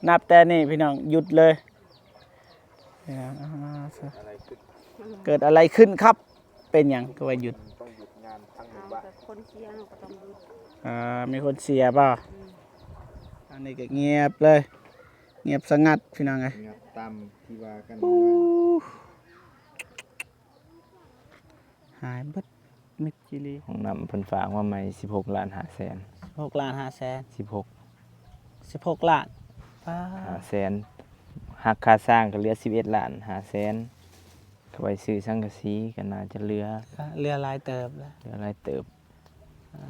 ນັບແຕ່ນີ້ພີ່ນ້ອງ ຢຸດເລີຍ. ເກີດອະໄລຂຶ້ນຄັບ? ເປັນຫຍັງຄືວ່າຢຸດ? ຄົນເສຍເຮົາກໍຕ້ອງຢຸດ. ເອີ ມີຄົນເສຍບໍ່? ອັນນີ້ກໍງຽບເລີຍ ງຽບສະຫງັດພີ່ນ້ອງເອີຍ. ງຽບຕາມທີ່ວ່າກັນ. ຫາຍເບິດມິດຈີລີ. ຫ້ອງນ້ຳເພິ່ນຝາກມາໃໝ່ ສິບຫົກລ້ານຫ້າແສນ. ສິບຫົກລ້ານຫ້າແສນ. ສິບຫົກ ສິບຫົກລ້ານ. ປ້າ ຫ້າແສນ ຫັກຄ່າສ້າງກໍເຫຼືອສິບເອັດລ້ານຫ້າແສນ. ເຂົາໄວ້ຊື້ສັງກະສີກໍໜ້າຈະເຫຼືອ ເຫຼືອຫຼາຍເຕີບແລ້ວ. ເຫຼືອຫຼາຍເຕີບ.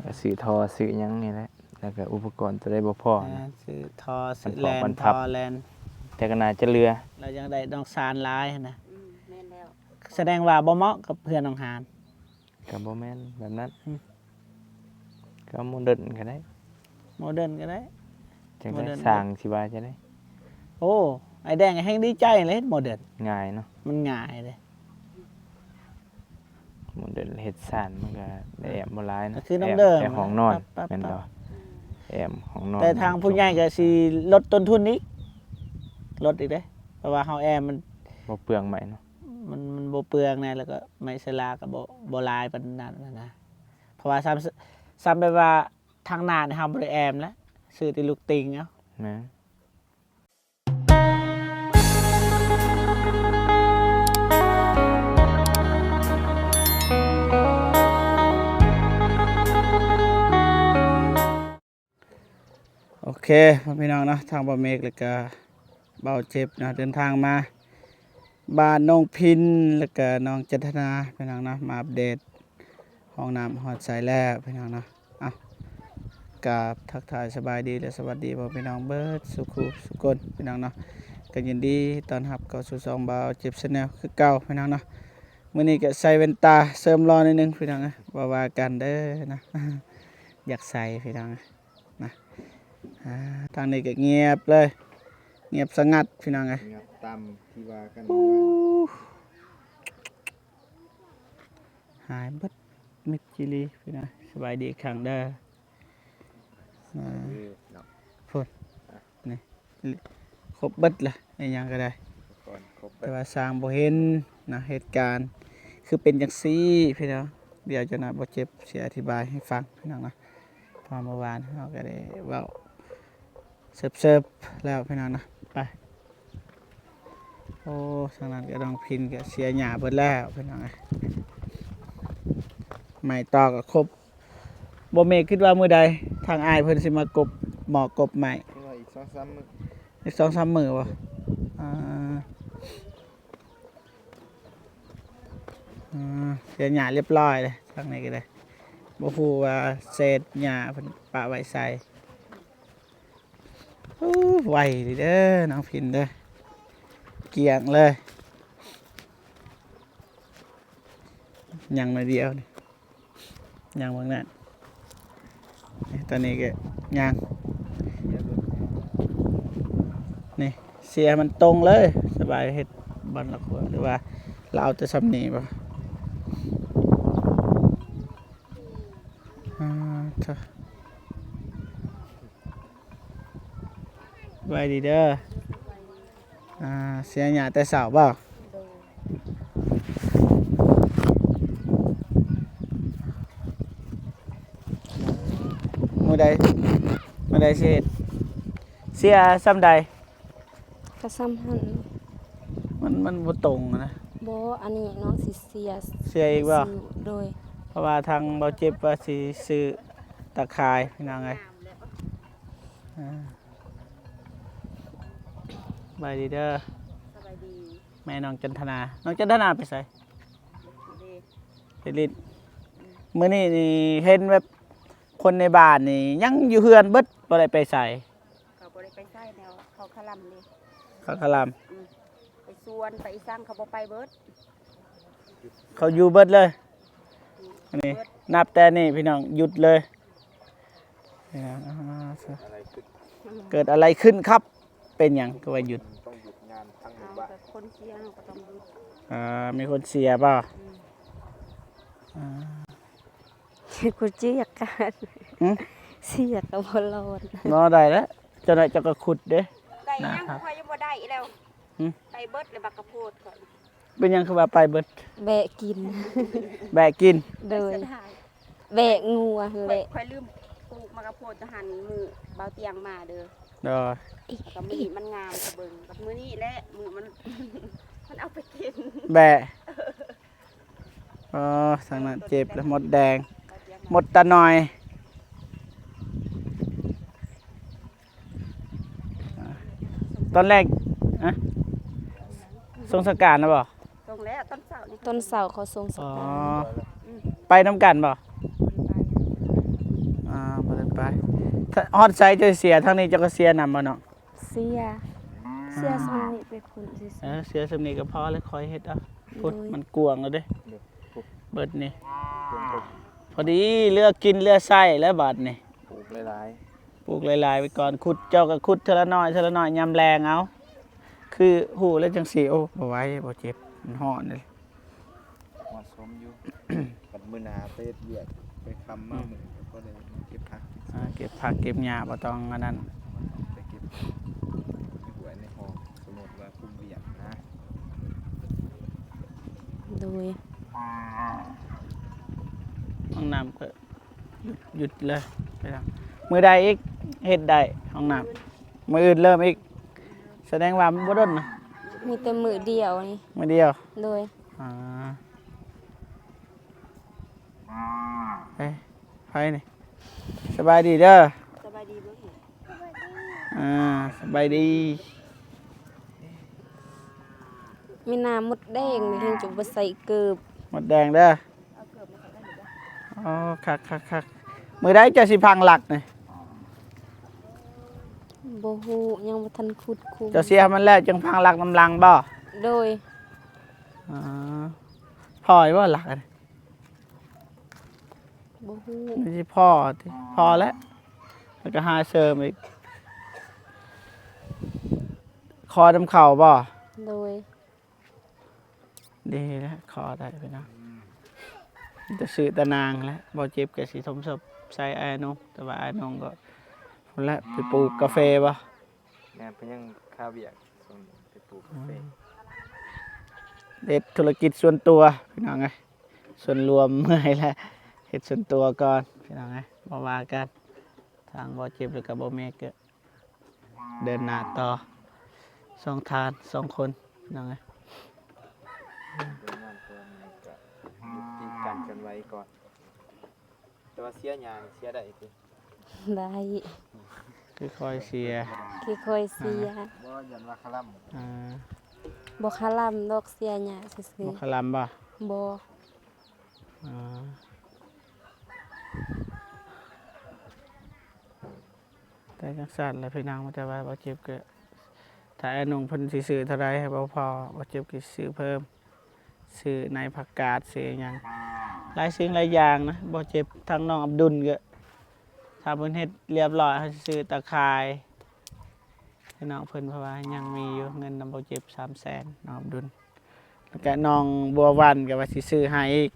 ກໍຊື້ທໍ່ຊື້ຫຍັງນີ້ແຫຼະ ແລ້ວກໍອຸປະກອນຕົວໃດບໍ່ພໍນະ ຊື້ທໍ່ ຊື້ແລ່ນ ທໍ່ແລ່ນ ແຕ່ກໍໜ້າຈະເຫຼືອ. ແລ້ວຍັງໄດ້ນອກຊານຫຼາຍຫັ້ນນະ. ອືມ ແມ່ນແລ້ວ. ສະແດງວ່າບໍ່ເໝາະກັບເຮືອນນ້ອງຫານ. ກໍບໍ່ແມ່ນແບບນັ້ນ. ອືມ ກໍໂມເດີນກໍໄດ້. ໂມເດີນກໍໄດ້. ຈັ່ງໃດ ໂມເດີນ ຊ່າງຊິວ່າຈັ່ງໃດ? ໂອ້ ອ້າຍແດງແຮ່ງດີໃຈເລີຍ ໂມເດີນ. ງ່າຍເນາະ. ມັນງ່າຍເດ້. ໂມເດີນເຮັດຊານມັນກໍໄດ້ແອ້ມບໍ່ຫຼາຍເນາະ. ກໍຄືນ້ອງເດີມ ແອ້ມຫ້ອງນອນ. ແມ່ນບໍ່? ແອ້ມຫ້ອງນອນ. ແຕ່ທາງຜູ້ໃຫຍ່ກໍຊິລົດຕົ້ນທຶນອີກ ລົດອີກເດ້ ເພາະວ່າເຮົາແອ້ມມັນບໍ່ເປືອງໄມ້ເນາະ. ມັນ ມັນບໍ່ເປືອງແດ່ ແລ້ວກໍໄມ້ເຊລາກໍບໍ່ ບໍ່ຫຼາຍປານນັ້ນນະ. ເພາະວ່າຊ້ຳ ຊ້ຳແບບວ່າທາງໜ້ານີ້ເຮົາບໍ່ໄດ້ແອ້ມແລ້ວ ຊື້ແຕ່ລູກຕິ່ງເອົາ. ແມ່ນ. ໂອເຄ ພໍ່ແມ່ພີ່ນ້ອງເນາະ ທາງບ່າວເມກ ແລ້ວກະບ່າວເຈັບເນາະ ເດີນທາງມາບ້ານນ້ອງພິນ ແລ້ວກະນ້ອງຈັນທະນາ ພີ່ນ້ອງເນາະ ມາອັບເດດ ຫ້ອງນ້ຳຮອດໃສແລ້ວພີ່ນ້ອງເນາະ. ເອົ້າ ກາບທັກທາຍສະບາຍດີ ແລະ ສະຫວັດດີພໍ່ແມ່ພີ່ນ້ອງເບິດສູ່ຄູ່ສູ່ຄົນພີ່ນ້ອງເນາະ. ກໍຍິນດີຕ້ອນຮັບເຂົ້າສູ່ຊ່ອງບ່າວເຈັບ Channel ຄືເກົ່າພີ່ນ້ອງເນາະ. ມື້ນີ້ກໍໃສ່ແວ່ນຕາເສີມຫຼໍ່ໜ້ອຍໜຶ່ງພີ່ນ້ອງເອີຍ ບໍ່ວ່າກັນເດີນະ ຢາກໃສ່ພີ່ນ້ອງເອີຍນະ. ອ່າ ທາງນີ້ກໍງຽບເລີຍ ງຽບສະຫງັດພີ່ນ້ອງເອີຍ. ງຽບຕາມທີ່ວ່າກັນ. ຫາຍເບິດມິດຈີລີພີ່ນ້ອງ. ສະບາຍດີອີກຄັ້ງເດີ. ອ່າ ເອີເນາະ ພຸ້ນ ອ່ະ ນີ້ຄົບເບິດລະ ອີຫຍັງກໍໄດ້ ອຸປະກອນຄົບເບິດ ແຕ່ວ່າຊ່າງບໍ່ເຫັນນະ. ເຫດການຄືເປັນຈັ່ງຊີ້ພີ່ນ້ອງ ດຽວຈັກໜ້ອຍບ່າວເຈັບຊິອະທິບາຍໃຫ້ຟັງພີ່ນ້ອງເນາະ. ເພາະເມື່ອວານເຮົາກໍໄດ້ເວົ້າເສີບໆແລ້ວພີ່ນ້ອງເນາະ. ໄປ ໂອ້ ທາງນັ້ນກໍນ້ອງພິນກໍເສຍຫຍ້າເບິດແລ້ວພີ່ນ້ອງເອີຍ. ໄມ້ຕອກກໍຄົບ. ບໍ່ແມ່ນ ຄິດວ່າມື້ໃດທາງອ້າຍເພິ່ນຊິມາກົບໝໍ່ກົບໄມ້? ຄິດວ່າອີກສອງສາມມື້. ອີກສອງສາມມື້ບໍ່? ອ່າ ອ່າ ເສຍຫຍ້າລຽບຮ້ອຍເລີຍ ທາງນີ້ກໍໄດ້ ບໍ່ຮູ້ວ່າເສດຫຍ້າເພິ່ນປະໄວ້ໃສ. ໂອ້ ໄວເດີນ້ອງພິນເດີ ກ້ຽງເລີຍ. ຍັງໜ້ອຍດຽວນີ້ ຍັງເບິ່ງນັ້ນ. ນີ້ ຕອນນີ້ກໍຍັງ ນີ້ ເສຍໃຫ້ມັນຕົງເລີຍ ສະບາຍເຮັດບ່ອນລະຂົວ ຫຼືວ່າລາວເອົາແຕ່ຊ່ຳນີ້ບໍ່? ອ່າ ເຖາະ. ສະບາຍດີເດີ. ອ່າ ເສຍຫຍ້າແຕ່ເຊົ້າບໍ່? ໂດຍ. ມື້ໃດ ມື້ໃດຊິເຮັດ? ເສຍຊ່ຳໃດ? ກໍຊ່ຳຫັ້ນ. ມັນ ມັນບໍ່ຕົງນະ. ບໍ່ ອັນນີ້ນ້ອງຊິເສຍ. ເສຍອີກບໍ່? ໂດຍ. ເພາະວ່າທາງບ່າວເຈັບວ່າຊິຊື້ຕາຂ່າຍ ພີ່ນ້ອງເອີຍ. ອ່າ ສະບາຍດີເດີ. ສະບາຍດີ. ແມ່ນ້ອງຈັນທະນາ ນ້ອງຈັນທະນາໄປໃສ? ໄປຫຼິ້ນ. ອືມ ມື້ນີ້ນີ້ເຫັນແບບຄົນໃນບ້ານນີ້ຍັງຢູ່ເຮືອນເບິດ ບໍ່ໄດ້ໄປໃສ. ເຂົາບໍ່ໄດ້ໄປໃສແລ້ວ ເຂົາຄະລຳເດ້ ເຂົາຄະລຳ. ອືມ ໄປສວນໄປອີ່ສັງ ເຂົາບໍ່ໄປເບິດ ເຂົາຢູ່ເບິດເລີຍ. ອືມ ອັນນີ້ ເບິດ ນັບແຕ່ນີ້ພີ່ນ້ອງ ຢຸດເລີຍ. ເກີດອະໄລຂຶ້ນ? ເກີດອະໄລຂຶ້ນຄັບ? ເປັນຫຍັງຄືວ່າຢຸດ? ຕ້ອງຢຸດງານທັງໝູ່ບ້ານ. ເອົາ ກໍຄົນເສຍເຮົາກໍຕ້ອງຢຸດ. ເອີ ມີຄົນເສຍບໍ່? ອືມ ອ່າ ກູເຈຍການ. ຫື? ເສຍກໍບໍ່ລອດ. ເນາະ ໄດ້ແລ້ວ ເຈົ້າໜ້ອຍເຈົ້າກໍຂຸດເດ້. ເຮັດຫຍັງຂ້ອຍຍັງບໍ່ໄດ້ແລ້ວ. ຫຶ? ໄປເບິດແລ້ວບັກກະໂພດຂ້ອຍ. ເປັນຫຍັງຄືວ່າໄປເບິດ? ແບະກິນ. ແບະກິນ? ໂດຍ. ແບະງົວຫັ້ນແຫຼະ. ຂ້ອຍ ຂ້ອຍລືມປູກໝາກກະໂພດຢູ່ຫັ້ນ ມື້ບ່າວຕຽງມາເດີ. ໂດຍ. ແລ້ວກໍມື້ນີ້ມັນງາມ ກະເບິ່ງ ກັບມື້ນີ້ແຫຼະ ມື້ມັນ ມັນເອົາໄປກິນ ແບະ. ອໍ ທາງນັ້ນເຈັບແລ້ວ ມົດແດງ ມົດຕາໜ່ອຍ. ຕອນແລກ ຮະ ສົ່ງສະການແລ້ວບໍ່? ສົ່ງແລ້ວຕອນເຊົ້ານີ້ ຕອນເຊົ້າເຂົາສົ່ງສະການ. ອໍ ອືມ ໄປນຳກັນບໍ່? ບໍ່ໄດ້ໄປ. ອ່າ ບໍ່ໄດ້ໄປ. ຮອດໃສເຈົ້າເສຍ ທາງນີ້ເຈົ້າກໍເສຍນຳບໍ່ນ້ອງ? ເສຍ ເສຍສ່ຳນີ້ໄປພຸ້ນຊື່ໆ. ເອີ ເສຍສ່ຳນີ້ກໍພໍແລ້ວ ຄ່ອຍເຮັດເອົາ. ໂດຍ. ພຸ້ນ ມັນກວ້າງແລ້ວເດ້ ເບິດນີ້ ພໍດີເຫຼືອກິນເຫຼືອໃຊ້ແລ້ວບາດນີ້. ປູກຫຼາຍໆ ປູກຫຼາຍໆໄວ້ກ່ອນ ຂຸດ ເຈົ້າກໍຂຸດເທື່ອລະໜ້ອຍເທື່ອລະໜ້ອຍ ຍາມແລງເອົາ ຄືຮູ້ແລ້ວຈັ່ງຊີ້. ໂອ້ ບໍ່ໄຫວ ບໍ່ເຈັບ ມັນຮ້ອນເດ້. ເໝາະສົມຢູ່ ບັດມື້ໜ້າໄປເຮັດວຽກ ໄປຄ່ຳມາ ອືມ ມື້ກໍພໍໄດ້ເກັບຜັກ ອ່າ ເກັບຜັກເກັບຫຍ້າ ບໍ່ຕ້ອງອັນນັ້ນ ບໍ່ຕ້ອງໄປເກັບຢູ່ຫ້ວຍໃນຮ່ອງ ສົມມຸດວ່າຄຸມວຽກນະ. ໂດຍ. ຫ້ອງນ້ຳກໍ ຢຸດ ຢຸດເລີຍ ໄປແລ້ວ. ມື້ໃດອີກເຮັດໄດ້ຫ້ອງນ້ຳ? ມື້ອື່ນເລີ່ມອີກ. ສະແດງວ່າມັນບໍ່ດົນນະ ມີແຕ່ມື້ດຽວນີ້. ມື້ດຽວ? ໂດຍ. ອ່າ ເອີ ໃຜນີ້? ສະບາຍດີເດີ. ສະບາຍດີເບິ່ງ. ອ່າ ສະບາຍດີ. ມີໜ້າມົດແດງນີ້ ເຫັນຈຸບໍ່ໃສ່ເກີບ. ມົດແດງເດີ. ອໍ ຄັກໆໆ. ມື້ໃດເຈົ້າຊິພັງຫຼັກນີ້? ບໍ່ຮູ້ ຍັງບໍ່ທັນຂຸດຄຸມ. ເຈົ້າເສຍໃຫ້ມັນແລ້ວຈຶ່ງພັງຫຼັກນຳຫຼັງບໍ່? ໂດຍ. ອໍ ພໍຢູ່ບໍ່ຫຼັກອັນນີ້? ບໍ່ຮູ້. ມັນຊິພໍຕິ? ພໍແລ້ວ ແລ້ວກໍຫາເສີມອີກ. ຂໍນຳເຂົາບໍ່? ໂດຍ. ດີແລ້ວ ຂໍໄດ້ພີ່ນ້ອງ. ມີແຕ່ຊື້ຕານາງແຫຼະ ບໍ່ເຈັບກໍຊິຖົມສົບໃສ່ອ້າຍນົງ ແຕ່ວ່າອ້າຍນົງກໍພຸ້ນແຫຼະ ໄປປູກກາເຟບໍ່? ແມ່ນ ເພິ່ນຍັງຄາວຽກ ຊ່ວງນີ້ໄປປູກກາເຟ. ອືມ ເຮັດທຸລະກິດສ່ວນຕົວພີ່ນ້ອງເອີຍ ສ່ວນລວມເມື່ອຍແລ້ວ ເຮັດສ່ວນຕົວກ່ອນພີ່ນ້ອງເອີຍ ບໍ່ວ່າກັນ. ທາງບໍ່ເຈັບແລ້ວກໍບໍ່ມີ ກໍ ເດີນໜ້າຕໍ່ ສອງທ່ານສອງຄົນ ພີ່ນ້ອງເອີຍ. ຕົວນີ້ກໍຍຸຕິການເຄື່ອນໄຫວກ່ອນ ແຕ່ວ່າເສຍຫຍ້ານີ້ເສຍໄດ້ຕິ? ໄດ້. ຄືຄ່ອຍເສຍ ຄືຄ່ອຍເສຍ. ອ່າ ບໍ່ ຢ້ານວ່າຄະລຳ. ອ່າ ບໍ່ຄະລຳດອກ ເສຍຫຍ້າຊື່ໆ. ບໍ່ຄະລຳບໍ່? ບໍ່. ອ່າ ແຕ່ຈັ່ງຊັ້ນແຫຼະພີ່ນ້ອງ ແຕ່ວ່າບໍ່ເຈັບກໍ ຖ້າອ້າຍນົງເພິ່ນຊິຊື້ເທົ່າໃດບໍ່ພໍ ບໍ່ເຈັບກໍຊິຊື້ເພີ່ມ ຊື້ໃນຜັກກາດ ຊື້ຫຍັງ ຫຼາຍສິ່ງຫຼາຍຢ່າງນະ ບໍ່ເຈັບ. ທາງນ້ອງອັບດຸນກໍ ຖ້າເພິ່ນເຮັດລຽບຮ້ອຍ ເຮົາຊິຊື້ຕາຂ່າຍ ພີ່ນ້ອງເພິ່ນ ເພາະວ່າຍັງມີຢູ່ເງິນນຳບໍ່ເຈັບ ສາມແສນ ນ້ອງອັບດຸນ. ແລ້ວກະນ້ອງບົວວັນກໍວ່າຊິຊື້ໃຫ້ອີກ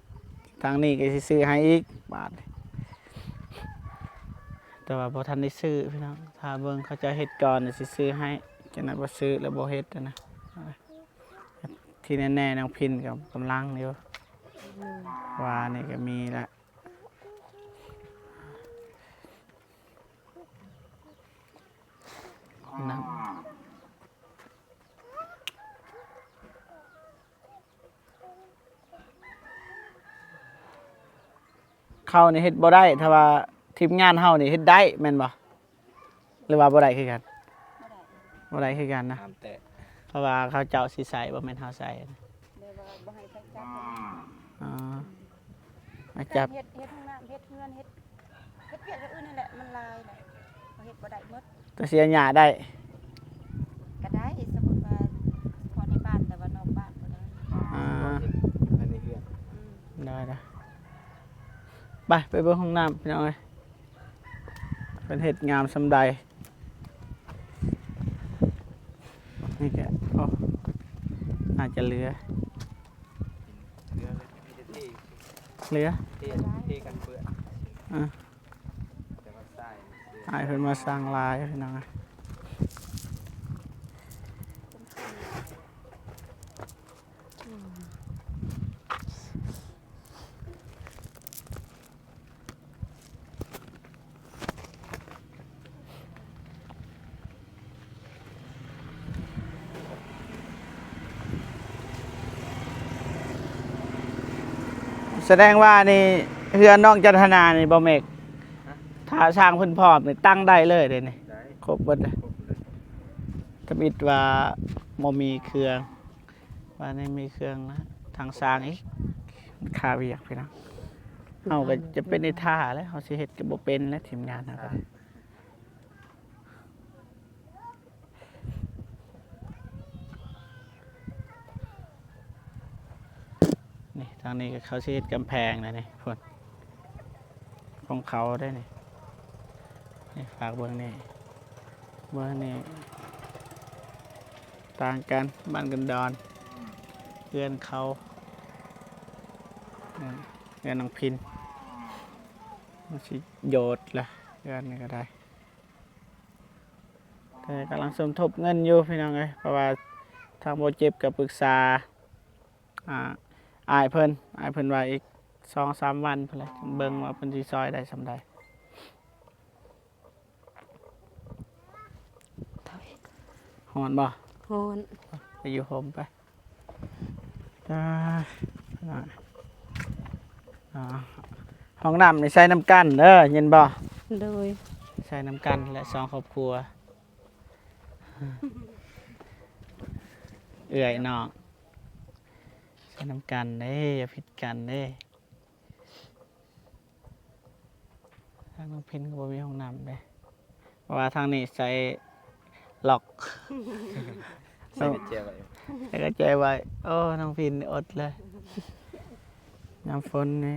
ທາງນີ້ກໍຊິຊື້ໃຫ້ອີກບາດ ແຕ່ວ່າບໍ່ທັນໄດ້ຊື້ພີ່ນ້ອງ ຖ້າເບິ່ງເຂົາເຈົ້າເຮັດກ່ອນຊິຊື້ໃຫ້ ຈັ່ງນັ້ນບໍ່ຊື້ແລ້ວບໍ່ເຮັດນະ. ທີ່ແນ່ໆ ນ້ອງພິນກໍກຳລັງຢູ່ ວ່ານີ້ກໍມີລະ ນ້ຳ ເຂົ້ານີ້ເຮັດບໍ່ໄດ້ ຖ້າວ່າທີມງານເຮົານີ້ເຮັດໄດ້ແມ່ນບໍ່ ຫຼືວ່າບໍ່ໄດ້ຄືກັນ? ບໍ່ໄດ້ ບໍ່ໄດ້ຄືກັນນະ ຫ້າມແຕະ ເພາະວ່າເຂົາເຈົ້າຊິໃສ່ ບໍ່ແມ່ນເຮົາໃສ່ ແບບວ່າບໍ່ໃຫ້ໃຜຈັບ. ອໍ ໃຫ້ຈັບ ເຮັດ ເຮັດຫ້ອງນ້ຳ ເຮັດເຮືອນ ເຮັດ ເຮັດວຽກຢ່າງອື່ນນັ້ນແຫຼະ ມັນຫຼາຍແຫຼະ ເຮົາເຮັດບໍ່ໄດ້ໝົດ. ແຕ່ເສຍຫຍ້າໄດ້ ກໍໄດ້ ສົມມຸດວ່າສະເພາະໃນບ້ານ ແຕ່ວ່ານອກບ້ານບໍ່ໄດ້. ອ່າ ພາຍໃນເຮືອນ. ອືມ ໄດ້ໆ ໄປ ໄປເບິ່ງຫ້ອງນ້ຳພີ່ນ້ອງເອີຍ ເພິ່ນເຮັດງາມສ່ຳໃດ. ນີ້ກະ ໂອ້ ໜ້າຈະເຫຼືອ ເຫຼືອ ເຫຼືອ ເທ ເທກັນເປື້ອນ ອ່າ ອ້າຍເພິ່ນມາສ້າງລາຍພີ່ນ້ອງ. ສະແດງວ່ານີ້ເຮືອນນ້ອງຈັນທະນານີ້ບໍ່ເມັກ ຖ້າຊ່າງເພິ່ນພ້ອມນີ້ຕັ້ງໄດ້ເລີຍເດ້ນີ້ ໄດ້ ຄົບເບິດເລີຍ ຄົບເລີຍ ທຳອິດວ່າບໍ່ມີເຄື່ອງ ວ່ານີ້ມີເຄື່ອງນະ ທາງຊ່າງອີກ ຄາວຽກພີ່ນ້ອງ ເຮົາກໍຈະເປັນໄດ້ຖ້າແຫຼະ ເຮົາຊິເຮັດກໍບໍ່ເປັນແຫຼະ ທີມງານເຮົາກໍ ນີ້ ທາງນີ້ກໍເຂົາຊິເຮັດກຳແພງແລ້ວນີ້ ພຸ້ນ ຂອງເຂົາໄດ໋ນີ້ ນີ້ ຝາກເບິ່ງນີ້ ເບິ່ງນີ້ ຕ່າງກັນ ບ້ານກັນດອນ ເຮືອນເຂົາ ເຮືອນ ເຮືອນນ້ອງພິນ ມັນຊິໂຍດລະ ເຮືອນນີ້ກໍໄດ້. ແຕ່ກຳລັງສົມທົບເງິນຢູ່ພີ່ນ້ອງເອີຍ ເພາະວ່າທາງບໍ່ເຈັບກໍປຶກສາ ອ່າ ອ້າຍເພິ່ນ ອ້າຍເພິ່ນວ່າອີກສອງສາມວັນພຸ້ນແຫຼະ ເບິ່ງວ່າເພິ່ນຊິຊ່ອຍໄດ້ສ່ຳໃດ. ຮ້ອນບໍ່? ຮ້ອນ. ໄປຢູ່ຮົ່ມໄປ. ອ່າ ອ່າ ຫ້ອງນ້ຳນີ້ໃຊ້ນຳກັນເດີ ຍິນບໍ່? ໂດຍ ໃຊ້ນຳກັນແຫຼະ ສອງຄອບຄົວ ເອື້ອຍນ້ອງ ໃຊ້ນຳກັນເດ້ ຢ່າຜິດກັນເດ້. ທາງນ້ອງພິນກໍບໍ່ມີຫ້ອງນ້ຳເດ້ ເພາະວ່າທາງນີ້ໃຊ້ລັອກ ໃສ່ກຸນແຈໄວ້ ໃສ່ກຸນແຈໄວ້. ໂອ້ ນ້ອງພິນອົດເລີຍ ຍາມຝົນນີ້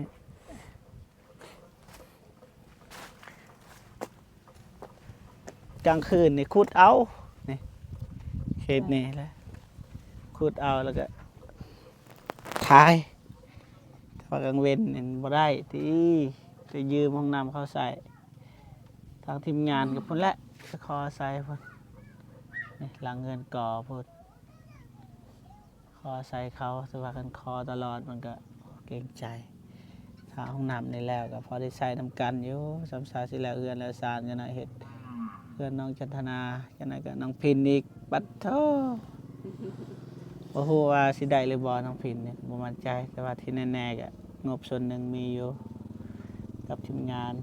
ກາງຄືນນີ້ຂຸດເອົາ ນີ້ ເຂດນີ້ແຫຼະ ຂຸດເອົາແລ້ວກໍຖ່າຍ ແຕ່ວ່າກາງເວັນນີ້ບໍ່ໄດ້ຕິ ໄປຢືມຫ້ອງນ້ຳເຂົາໃຊ້ ທາງທີມງານກໍພຸ້ນແຫຼະ ໄປຂໍໃຊ້ພຸ້ນ ນີ້ຫຼັງເຮືອນກໍພຸ້ນ ຂໍໃຊ້ເຂົາ ແຕ່ວ່າຄັນຂໍຕະຫຼອດມັນກໍເກງໃຈ ຖ້າຫ້ອງນ້ຳນີ້ແລ້ວກໍພໍໄດ້ໃຊ້ນຳກັນຢູ່ ສ່ຳຊາຊິແລ້ວເຮືອນແລ້ວຊານ ຈັ່ງໜ້ອຍເຮັດເຮືອນນ້ອງຈັນທະນາ ຈັ່ງໜ້ອຍກໍນ້ອງພິນອີກ ປັດໂທ ບໍ່ຮູ້ວ່າຊິໄດ້ຫຼືບໍ່ ນ້ອງພິນນີ້ບໍ່ໝັ້ນໃຈ ແຕ່ວ່າທີ່ແນ່ໆກໍງົບສ່ວນໜຶ່ງມີຢູ່ກັບທີມງານ.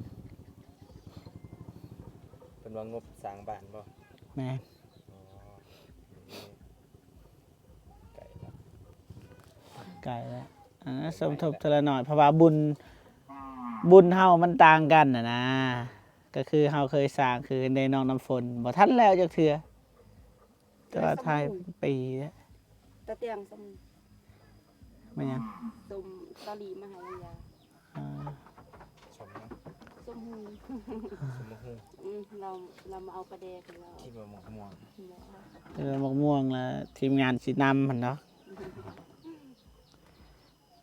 ເພິ່ນວ່າງົບສ້າງບ້ານບໍ່? ແມ່ນ. ອໍ ໃກ້ແລ້ວ ໃກ້ແລ້ວ ເອີ ສົມທົບເທື່ອລະໜ້ອຍ ເພາະວ່າບຸນ ບຸນເຮົາມັນຕ່າງກັນນະນາ ກໍຄືເຮົາເຄີຍສ້າງຄືໄດ້ນ້ອງນ້ຳຝົນ ບໍ່ທັນແລ້ວຈັກເທື່ອ ແຕ່ວ່າຖ່າຍເປັນປີແລ້ວ ຕາຕຽງ ແມ່ນຫຍັງ? ສົ້ມຕາລີມາໃຫ້ວັນຍາ ອ່າ ສົ້ມຫຍັງ? ສົ້ມຫຸ່ງ ສົ້ມໝາກຫຸ່ງ ອືມ ລາວ ລາວມາເອົາປາແດກ ລາວ ຄິດວ່າໝາກມ່ວງ ບໍ່ ເອີ ໝາກມ່ວງລະ ທີມງານຊິນຳຫັ້ນເນາະ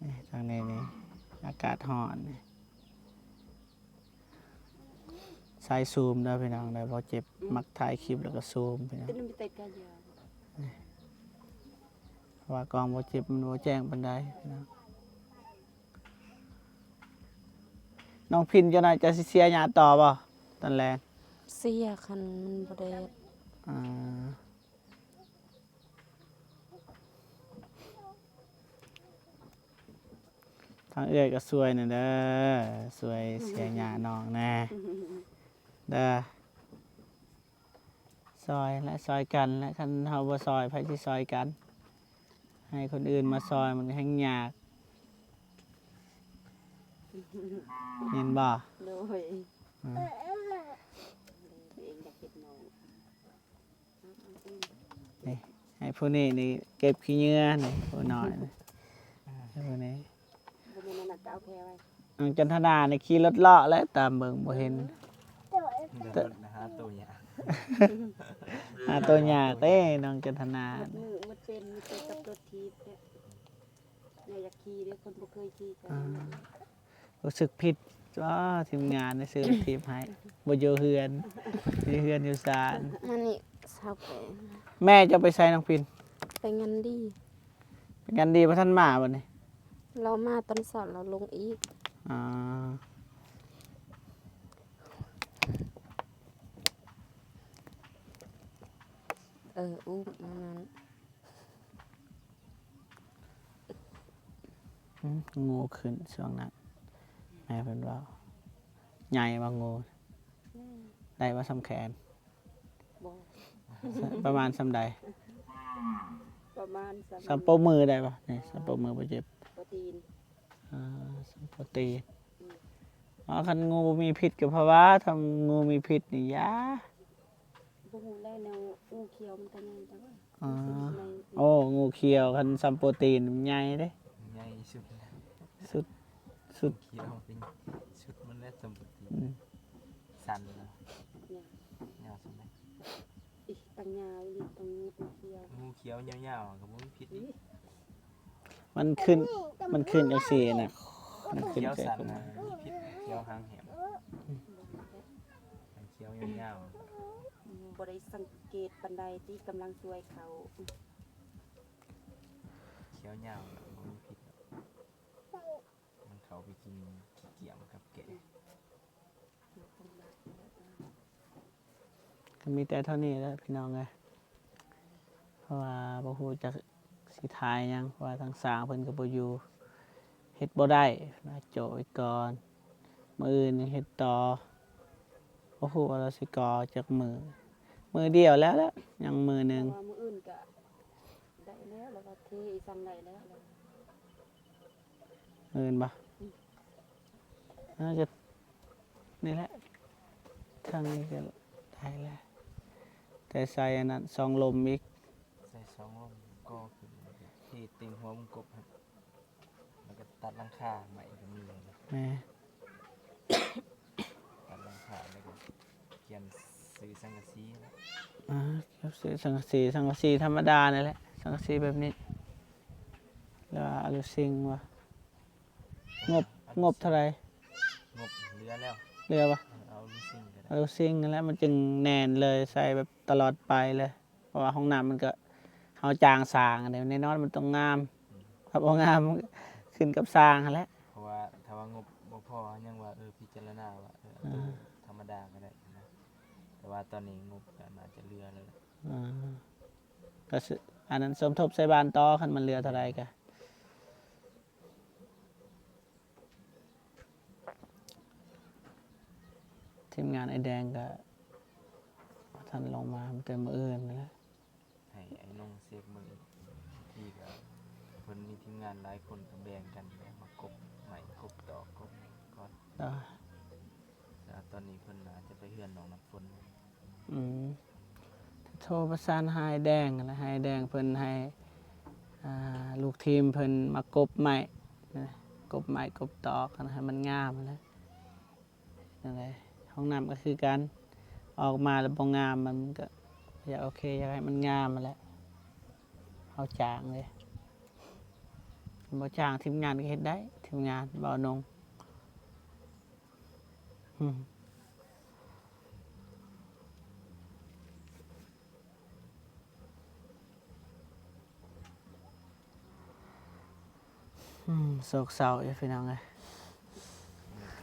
ນີ້ ທາງນີ້ນີ້ ອາກາດຮ້ອນນີ້ ໃສ່ຊູມເດີພີ່ນ້ອງເດີ ບໍ່ເຈັບ ອືມ ມັກຖ່າຍຄລິບແລ້ວກໍຊູມພີ່ນ້ອງ ເພາະວ່າກ້ອງບໍ່ເຈັບມັນບໍ່ແຈ້ງປານໃດພີ່ນ້ອງ. ນ້ອງພິນ ເຈົ້າໜ້າຈະຊິເສຍຫຍ້າຕໍ່ບໍ່ຕອນແລງ? ເສຍ ຄັນມັນບໍ່ແດດ ອ່າ ທາງເອື້ອຍກໍຊ່ວຍແດ່ເດີ ຊ່ວຍເສຍຫຍ້ານ້ອງແດ່ເດີ. ຊ່ອຍແລະ ຊ່ອຍກັນແລະ ຄັນເຮົາບໍ່ຊ່ອຍ ໃຜຊິຊ່ອຍກັນ? ໃຫ້ຄົນອື່ນມາຊ່ອຍມັນກໍແຮ່ງຍາກ ແມ່ນບໍ່? ໂດຍ ອືມ ຕົວເອງຢາກເຮັດນ້ອງ ນີ້ ໃຫ້ຜູ້ນີ້ນີ້ເກັບຂີ້ເຫຍື້ອນີ້ ຜູ້ນ້ອຍນີ້ ໃຫ້ຜູ້ນີ້ ບໍ່ແມ່ນອັນນັ້ນກໍເອົາແພໄວ້ ນ້ອງຈັນທະນານີ້ຂີ່ລົດເລາະແຫຼະ ຕາມເບິ່ງບໍ່ເຫັນ ແຕ່ ຫາໂຕຍາກ ຫາໂຕຍາກເດ້ນ້ອງຈັນທະນາ ໝົດມື້ໝົດເປັນມີແຕ່ກັບລົດຖີບເດ້ ແນວຢາກຂີ່ເດ້ ຄົນບໍ່ເຄີຍຂີ່ກໍ ອ່າ ຮູ້ສຶກຜິດ ອ້າ ທີມງານໄດ້ຊື້ລົດຖີບໃຫ້ ບໍ່ຢູ່ເຮືອນ ຢູ່ເຮືອນຢູ່ຊານ ມານີ້ຊາວແປງ ແມ່ເຈົ້າໄປໃສນ້ອງພິນ? ໄປງານດີ ໄປງານດີ ບໍ່ທັນມາບັດນີ້ ລາວມາຕອນເຊົ້າລາວລົງອີກ ອ່າ ເອີ ອຸ້ມ ອັນນັ້ນ. ອືມ ງູຂຶ້ນຊ່ວງນັ້ນ ແມ່ເພິ່ນເວົ້າ. ໃຫຍ່ບໍ່ງູ? ໃຫຍ່. ໄດ້ບໍ່ສ່ຳແຂນ? ບໍ່. ປະມານສ່ຳໃດ? ປະມານສ່ຳ ສ່ຳໂປ້ມືໄດ້ບໍ່? ນີ້ ສ່ຳໂປ້ມືບໍ່ເຈັບ? ໂປ້ຕີນ. ອ່າ ສ່ຳໂປ້ຕີນ. ອືມ. ອໍ ຄັນງູບໍ່ມີພິດກໍພາວາ ຖ້າງູມີພິດນີ້ຢ່າ. ບໍ່ຮູ້ແລ້ວ ແນວງູຂຽວມັນກໍໃຫຍ່ແຕ່ວ່າ ອໍ ໂອ້ ງູຂຽວ ຄັນສ່ຳໂປຣຕີນມັນໃຫຍ່ເດ້ ໃຫຍ່ສຸດ ສຸດ ສຸດ ງູຂຽວເປັນສຸດມັນແຫຼະ ສ່ຳໂປຣຕີນ. ອືມ ສັ້ນເນາະ ຍາວ ຍາວສ່ຳໃດ? ອີ ຕັ້ງຍາວອີ່ຫຼີ ຕ້ອງງູຂຽວ ງູຂຽວຍາວໆ ກໍບໍ່ມີພິດອີກ. ມັນຂຶ້ນ ມັນຂຶ້ນຈັ່ງຊີ້ນະ ມັນຂຶ້ນ ຂຽວສັ້ນນະ ມີພິດຂຽວຫາງແຫບ ມັນຂຽວຍາວໆ ອືມ ບໍ່ໄດ້ສັງເກດປານໃດຕິ ກຳລັງຊ່ວຍເຂົາ ຂຽວຍາວ ບໍ່ມີພິດ ມັນເຂົ້າໄປກິນຂີ້ກຽມກັບແກະ. ກໍມີແຕ່ເທົ່ານີ້ແຫຼະພີ່ນ້ອງເອີຍ ເພາະວ່າບໍ່ຮູ້ຈັກຊິຖ່າຍຫຍັງ ເພາະວ່າທາງຊ່າງເພິ່ນກໍບໍ່ຢູ່ ເຮັດບໍ່ໄດ້ນະ ໂຈະໄວ້ກ່ອນ ມື້ອື່ນຍັງເຮັດຕໍ່ ບໍ່ຮູ້ວ່າລາວຊິກໍ່ຈັກມື້ ມື້ດຽວແລ້ວລະ ຍັງມື້ໜຶ່ງ ເພາະວ່າມື້ອື່ນກໍໄດ້ແລ້ວ ລາວວ່າເທອີ່ສັງໄດ້ແລ້ວ. ເອີນບໍ່? ອືມ ເອີ ກໍນີ້ແຫຼະ ທາງນີ້ກໍໄດ້ແລ້ວ ແຕ່ໃສ່ອັນນັ້ນຊ່ອງລົມອີກ ໃສ່ຊ່ອງລົມກໍຂຶ້ນ ທີ່ຕີນຫົວວົງກົບຫັ້ນ ແລ້ວກໍຕັດຫຼັງຄາໃໝ່ກໍມີ. ແມ່ນ. ຕັດຫຼັງຄາແລ້ວກໍປ່ຽນຊື້ສັງກະສີ. ອ່າ ຊື້ສັງກະສີ ສັງກະສີທຳມະດານີ້ແຫຼະ ສັງກະສີແບບນີ້ ຫຼືວ່າອາລູຊິງວະ? ງົບ ງົບເທົ່າໃດ? ງົບເຫຼືອແລ້ວ ເຫຼືອວະ? ເອີ ເອົາອາລູຊິງກໍໄດ້ ອາລູຊິງຫັ້ນແຫຼະ ມັນຈຶ່ງແໜ້ນເລີຍ ໃສ່ແບບຕະຫຼອດໄປເລີຍ. ເພາະວ່າຫ້ອງນ້ຳມັນກໍ ເຮົາຈ້າງສ້າງເດ້ ແນ່ນອນມັນຕ້ອງງາມ ອືມ ຖ້າບໍ່ງາມ ຂຶ້ນກັບຊ່າງຫັ້ນແຫຼະ ເພາະວ່າຖ້າວ່າງົບບໍ່ພໍ ເຮົາຍັງວ່າ ເອີ ພິຈາລະນາວ່າ ເອີ ເອົາໂຕ ອ່າ ທຳມະດາກໍໄດ້ນະ ແຕ່ວ່າຕອນນີ້ງົບກໍໜ້າຈະເຫຼືອແລ້ວແຫຼະ ອ່າ ກໍ ອັນນັ້ນສົມທົບໃສ່ບ້ານຕໍ່ ຄັນມັນເຫຼືອເທົ່າໃດກໍ. ທີມງານອ້າຍແດງກໍບໍ່ທັນລົງມາ ມີແຕ່ມື້ອື່ນນີ້ແຫຼະ ໃຫ້ອ້າຍນົງເຊັກເບິ່ງອີກທີກໍ ເພິ່ນມີທີມງານຫຼາຍຄົນກໍແບ່ງກັນແບບມາກົບໄມ້ກົບຕອກກົບຫຍັງກ່ອນ ແຕ່ວ່າຕອນນີ້ເພິ່ນອາດຈະໄປເຮືອນນ້ອງນ້ຳຝົນ. ອືມ ໂທປະສານຫາອ້າຍແດງຫັ້ນແຫຼະ ໃຫ້ອ້າຍແດງເພິ່ນໃຫ້ ອ່າ ລູກທີມເພິ່ນມາກົບໄມ້ນະ ກົບໄມ້ກົບຕອກຫັ້ນໃຫ້ມັນງາມຫັ້ນແຫຼະ ນັ້ນແຫຼະ ຫ້ອງນ້ຳກໍຄືກັນ ອອກມາແລ້ວບໍ່ງາມ ມັນກໍຢາກໂອເຄ ຢາກໃຫ້ມັນງາມຫັ້ນແຫຼະ ເຮົາຈ້າງເດ້ ບໍ່ຈ້າງທີມງານກໍເຮັດໄດ້ ທີມງານເບົານົງ. ອືມ ອືມ ໂສກເສົ້າຢູ່ພີ່ນ້ອງເອີຍ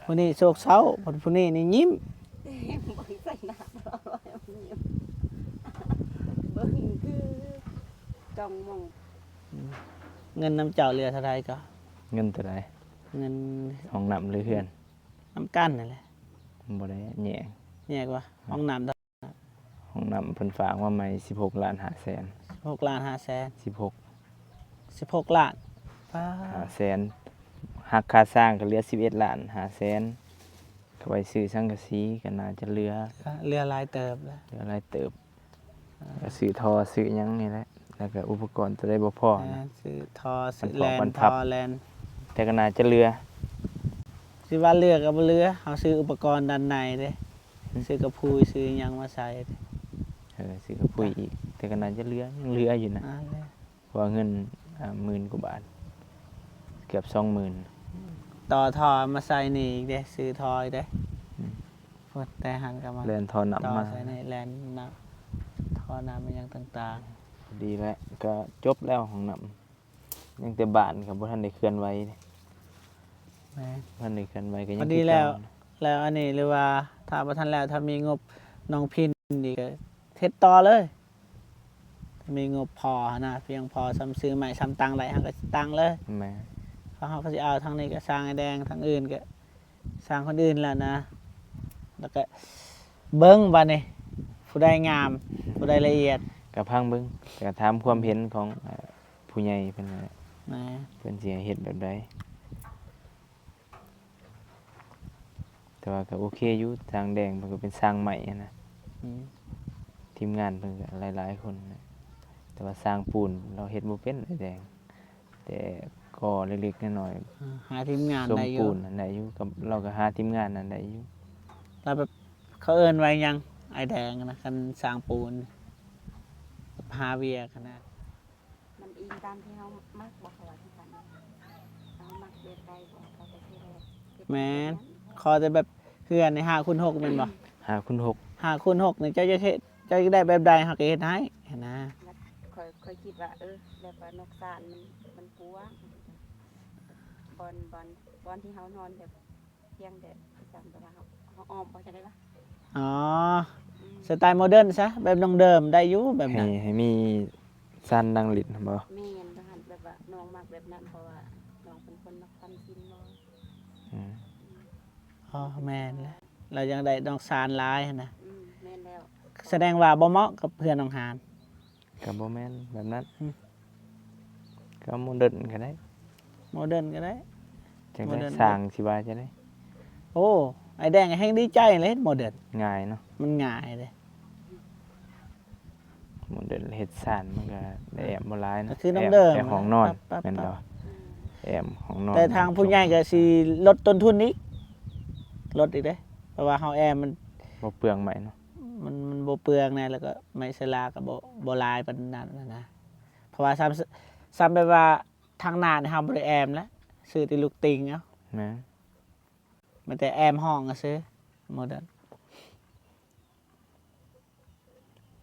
ຜູ້ນີ້ໂສກເສົ້າ ຜູ້ນີ້ນີ້ຍິ້ມ ເບິ່ງໃສ່ໜ້າ ເບິ່ງຄືຈ້ອງມອງ. ອືມ ເງິນນຳເຈົ້າເຫຼືອເທົ່າໃດກໍ? ເງິນເທົ່າໃດ? ເງິນຫ້ອງນ້ຳ ຫຼື ເຮືອນ? ນຳກັນນັ້ນແຫຼະ ບໍ່ໄດ້ແຍກ ແຍກວ່າ ອືມ ຫ້ອງນ້ຳ ຫ້ອງນ້ຳເພິ່ນຝາກມາໃໝ່ ສິບຫົກລ້ານຫ້າແສນ ສິບຫົກລ້ານຫ້າແສນ ສິບຫົກ ສິບຫົກລ້ານ ປາດ ຫ້າແສນ ຫັກຄ່າສ້າງກໍເຫຼືອສິບເອັດລ້ານຫ້າແສນ ກໍໄວ້ຊື້ສັງກະສີກໍໜ້າຈະເຫຼືອ ເຫຼືອຫຼາຍເຕີບແລ້ວ ເຫຼືອຫຼາຍເຕີບ. ອ່າ ກໍຊື້ທໍ່ຊື້ຫຍັງນີ້ແຫຼະ ແລ້ວກໍອຸປະກອນຕົວໃດບໍ່ພໍ ແມ່ນ ຊື້ທໍ່ ຊື້ແລ່ນ ທໍ່ແລ່ນ ແຕ່ກໍໜ້າຈະເຫຼືອ ຊິວ່າເຫຼືອກໍບໍ່ເຫຼືອ ເຮົາຊື້ອຸປະກອນດ້ານໃນເດ້ ອືມ ຊື້ກະພຸ້ຍຊື້ຫຍັງມາໃສ່ ເອີ ຊື້ກະພຸ້ຍອີກ ແຕ່ກໍໜ້າຈະເຫຼືອ ຍັງເຫຼືອຢູ່ນະ ອ່າ ເຫຼືອ ເພາະວ່າເງິນ ອ່າ ໝື່ນກວ່າບາດ ເກືອບສອງໝື່ນ ຕໍ່ທໍ່ມາໃສ່ນີ້ອີກເດ້ ຊື້ທໍ່ອີກເດ້ ອືມ ພຸ້ນ ແຕ່ຫັ້ນກໍມາ ແລ່ນທໍ່ນ້ຳ ຕໍ່ ມາໃສ່ໃນແລ່ນນ້ຳ ທໍ່ນ້ຳອີ່ຫຍັງຕ່າງໆ ພໍດີແຫຼະ ກໍຈົບແລ້ວຫ້ອງນ້ຳ ຍັງແຕ່ບ້ານກໍບໍ່ທັນໄດ້ເຄື່ອນໄຫວເດ້ ແມ່ນ ບໍ່ທັນໄດ້ເຄື່ອນໄຫວ ກໍຍັງ ພໍດີແລ້ວ ຄືເກົ່າ ແລ້ວອັນນີ້ ຫຼືວ່າຖ້າບໍ່ທັນແລ້ວ ຖ້າມີງົບນ້ອງພິນນີ້ກໍເຮັດຕໍ່ເລີຍ ມີງົບພໍຫັ້ນນະ ພຽງພໍສ່ຳຊື້ໄມ້ສ່ຳຕັ້ງໄດ້ ເຮົາກໍຕັ້ງເລີຍ ແມ່ນ ເຮົາກໍຊິເອົາທາງນີ້ກໍຊ່າງອ້າຍແດງ ທາງອື່ນກໍຊ່າງຄົນອື່ນແລ້ວນະ ແລ້ວກໍເບິ່ງບາດນີ້ ຜູ້ໃດງາມ ຜູ້ໃດລະອຽດ ກໍຟັງເບິ່ງ ແຕ່ກໍຖາມຄວາມເຫັນຂອງ ເອີ ຜູ້ໃຫຍ່ເພິ່ນນັ້ນແຫຼະ ແມ່ນ ເພິ່ນຊິໃຫ້ເຮັດແບບໃດ. ແຕ່ວ່າກໍໂອເຄຢູ່ ຊ່າງແດງເພິ່ນກໍເປັນຊ່າງໄມ້ຫັ້ນນະ ອືມ ທີມງານເພິ່ນກໍຫຼາຍໆຄົນນະ ແຕ່ວ່າຊ່າງປູນລາວເຮັດບໍ່ເປັນ ອ້າຍແດງ ແຕ່ກໍເລັກໆນ້ອຍໆ ເອີ ຫາທີມງານໄດ້ຢູ່ ສົມປູນຫັ້ນໄດ້ຢູ່ ກັບລາວກໍຫາທີມງານນັ້ນໄດ້ຢູ່ ແລ້ວແບບເຂົາເອີ້ນວ່າຫຍັງ ອ້າຍແດງນະ ຄັນຊ່າງປູນ ຫາວຽກຫັ້ນນະ. ມັນອີງຕາມທີ່ເຮົາມັກບໍ່ ເຂົາວ່າຈັ່ງຊັ້ນ ເຮົາມັກແບບໃດບໍ່ ເຂົາກໍຊິເຮັດແບບນັ້ນ ແມ່ນ ຂໍແຕ່ແບບເຮືອນໃນຫ້າຄູນຫົກແມ່ນບໍ່? ຫ້າຄູນຫົກ ຫ້າຄູນຫົກນີ້ເຈົ້າຢາກເຮັດ ເຈົ້າຢາກໄດ້ແບບໃດ ເຮົາກໍເຮັດໃຫ້ຫັ້ນນະ ຂ້ອຍ ຂ້ອຍຄິດວ່າ ເອີ ແບບວ່ານອກຊານມັນ ມັນກວ້າງ ບ່ອນ ບ່ອນ ບ່ອນທີ່ເຮົານອນແບບ ພຽງແຕ່ ຄືຈັ່ງແບບວ່າເຮົາ ເຮົາອ້ອມບໍ່ ຈັ່ງໃດວະ ອໍ ອືມ ສະໄຕໂມເດີນຊະ ແບບນ້ອງເດີມໄດ້ຢູ່ແບບນັ້ນ ໃຫ້ ໃຫ້ມີຊານນັ່ງຫຼິ້ນຫັ້ນບໍ່? ແມ່ນ ແບບວ່ານ້ອງມັກແບບນັ້ນ ເພາະວ່ານ້ອງເປັນຄົນມັກຟັງຊີນບໍ່ ອືມ ອໍ ແມ່ນແຫຼະ ລາວຢາກໄດ້ນອກຊານຫຼາຍຫັ້ນນະ ອືມ ແມ່ນແລ້ວ ສະແດງວ່າບໍ່ເໝາະກັບເຮືອນນ້ອງຫານ. ກໍບໍ່ແມ່ນແບບນັ້ນ ອືມ ກໍໂມເດີນກໍໄດ້ ໂມເດີນກໍໄດ້ ຈັ່ງໃດ ໂມເດີນ ຊ່າງຊິວ່າຈັ່ງໃດ ໂອ້ ອ້າຍແດງກໍແຮ່ງດີໃຈແຫຼະ ເຮັດໂມເດີນ ງ່າຍເນາະ ມັນງ່າຍເດ້ ໂມເດີນເຮັດຊານມັນກໍໄດ້ແອ້ມບໍ່ຫຼາຍເນາະ ກໍຄືນ້ອງເດີມ ແອ້ມ ແອ້ມຫ້ອງນອນ ປັບໆໆ ແມ່ນບໍ່ ແອ້ມຫ້ອງນອນ ແຕ່ທາງຜູ້ໃຫຍ່ກໍຊິລົດຕົ້ນທຶນອີກ ລົດອີກເດ້ ເພາະວ່າເຮົາແອ້ມມັນບໍ່ເປືອງໄມ້ເນາະ ມັນ ມັນບໍ່ເປືອງແດ່ ແລ້ວກໍໄມ້ເຊື້ອລາກໍບໍ່ ບໍ່ຫຼາຍປານນັ້ນນະ ເພາະວ່າສ່ຳ ສ່ຳແບບວ່າທາງໜ້ານີ້ເຮົາບໍ່ໄດ້ແອ້ມແລ້ວ ຊື້ແຕ່ລູກຕິ່ງເອົາ ແມ່ນ ມີແຕ່ແອ້ມຫ້ອງຊື່ ໂມເດີນ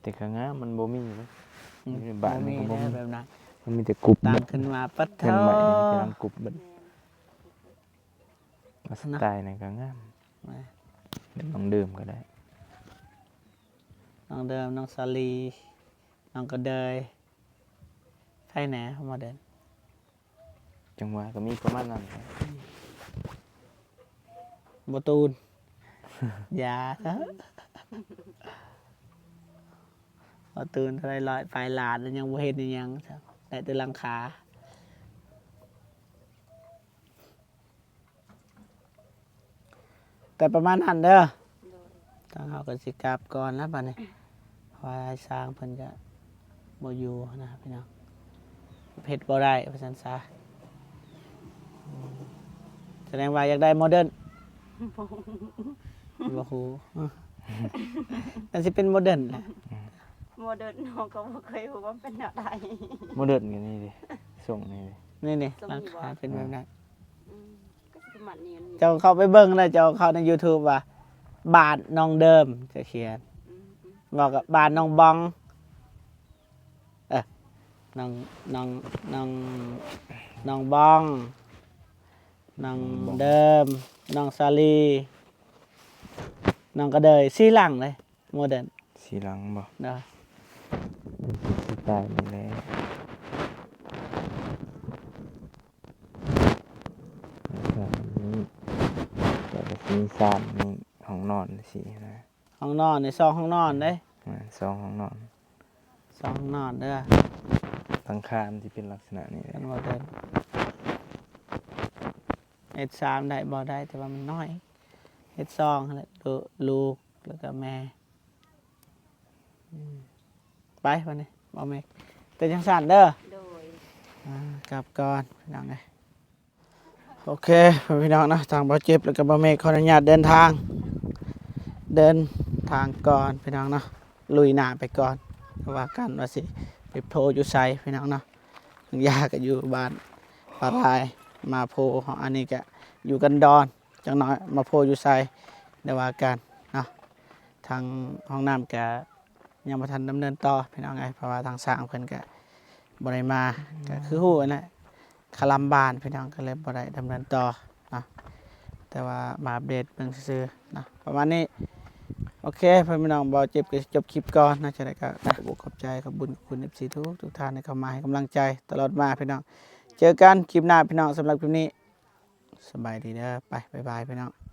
ແຕ່ກໍງາມ ມັນບໍ່ມີເດ້ ອືມ ຢູ່ໃນບ້ານມັນກໍບໍ່ມີ ບໍ່ມີແລ້ວແບບນັ້ນ ມັນມີແຕ່ກຸບ ຕັ້ງຂຶ້ນມາ ປັດໂທ ເຮືອນໃໝ່ນີ້ກຳລັງກຸບເບິດ ແມ່ນ ສະໄຕນັ້ນກໍງາມ ແມ່ນ ແບບນ້ອງເດີມກໍໄດ້ ນ້ອງເດີມ ນ້ອງສາລີ ນ້ອງກະເດີຍ ໃຜແດ່ ໂມເດີນ ຈັ່ງວ່າກໍມີປະມານນັ້ນແຫຼະ ອືມ ບໍ່ຕູນ ຢ່າ ອືມ ບໍ່ຕູນເທົ່າໃດ ຮ້ອຍປາຍລ້ານ ແລ້ວຍັງບໍ່ເຮັດອີ່ຫຍັງ ໄດ້ແຕ່ຫຼັງຄາ. ກໍປະມານນັ້ນເດີ ໂດຍ ທາງເຮົາກໍຊິກັບກ່ອນແລ້ວບັດນີ້ ເພາະວ່າອ້າຍຊ້າງເພິ່ນກໍບໍ່ຢູ່ນະພີ່ນ້ອງ ເຮັດບໍ່ໄດ້ວ່າຊັ້ນຊະ ສະແດງວ່າຢາກໄດ້ໂມເດີນ ບໍ່ ບໍ່ຮູ້ ອື ກໍຊິເປັນໂມເດີນແຫຼະ ໂມເດີນນ້ອງກໍບໍ່ເຄີຍຮູ້ວ່າເປັນແນວໃດ ໂມເດີນກໍນີ້ເດ ຊົງນີ້ເດ ນີ້ໆ ຊົງນີ້ບໍ່ ຫຼັງຄາເປັນແບບນັ້ນ ອືມ ກໍຊິປະມານນີ້ ເຈົ້າເຂົ້າໄປເບິ່ງເດີ ເຈົ້າເຂົ້າໃນຢູທູບວ່າ ບ້ານນ້ອງເດີມ ຈະຂຽນ ອືມໆ ເວົ້າກັບບ້ານນ້ອງບອງ ເອີ ນ້ອງ ນ້ອງ ນ້ອງ ນ້ອງບອງ ນ້ອງເດີມ ນ້ອງສາລີ ນ້ອງກະເດີຍ ສີ່ຫຼັງເລີຍ. ໂມເດີນ ສີ່ຫຼັງບໍ່ ເນາະ ສະໄຕນີ້ແຫຼະ ແລ້ວກໍມີ ແລ້ວກໍມີຊານ ມີຫ້ອງນອນຈັ່ງຊີ້ນະ ຫ້ອງນອນນີ້ ສອງຫ້ອງນອນເດ້ ແມ່ນ ສອງຫ້ອງນອນ ສອງຫ້ອງນອນເດີ ຫຼັງຄາມັນຊິເປັນລັກສະນະນີ້ແຫຼະ ເປັນໂມເດີນ ເຮັດສາມໄດ້ບໍ່ ໄດ້ ແຕ່ວ່າມັນນ້ອຍ ເຮັດສອງຫັ້ນແຫຼະ ລູກ ແລ້ວກໍແມ່ ອືມ ໄປບັດນີ້ ບ່າວເມກ ເປັນຈັ່ງຊັ້ນເດີ ໂດຍ ອ່າ ກັບກ່ອນພີ່ນ້ອງເອີຍ ໂອເຄ ພີ່ນ້ອງເນາະ ທາງບ່າວເຈັບ ແລ້ວກໍບ່າວເມກ ຂໍອະນຸຍາດເດີນທາງ ເດີນທາງກ່ອນພີ່ນ້ອງເນາະ ລຸຍໜ້າໄປກ່ອນ ວ່າກັນວ່າຊິໄປໂພຢູ່ໃສພີ່ນ້ອງເນາະ ທາງຍ່າກໍຢູ່ບ້ານປາລາຍ ມາໂພ ອັນນີ້ກໍຢູ່ກັນດອນ ຈັກໜ້ອຍມາໂພຢູ່ໃສ ດຽວວ່າກັນເນາະ ທາງຫ້ອງນ້ຳກະຍັງບໍ່ທັນດຳເນີນຕໍ່ພີ່ນ້ອງເອີຍ ເພາະວ່າທາງຊ່າງເພິ່ນກະບໍ່ໄດ້ມາ ກະຄືຮູ້ຫັ້ນແຫຼະ ຄະລຳບານພີ່ນ້ອງ ກະເລີຍບໍ່ໄດ້ດຳເນີນຕໍ່ເນາະ ແຕ່ວ່າມາອັບເດດເບິ່ງຊື່ໆເນາະ ປະມານນີ້ ໂອເຄ ພໍ່ແມ່ພີ່ນ້ອງ ບ່າວເຈັບກະຊິຈົບຄລິບກ່ອນເນາະ ຈັ່ງໃດກະຂອບອົກຂອບໃຈ ຂອບບຸນຂອບຄຸນ ເອັຟຊີ ທຸກໆທ່ານທີ່ເຂົ້າມາໃຫ້ກຳລັງໃຈຕະຫຼອດມາພີ່ນ້ອງ ເຈີກັນຄລິບໜ້າພີ່ນ້ອງ ສຳລັບຄລິບນີ້ ສະບາຍດີເດີ ໄປ ບາຍບາຍພີ່ນ້ອງ.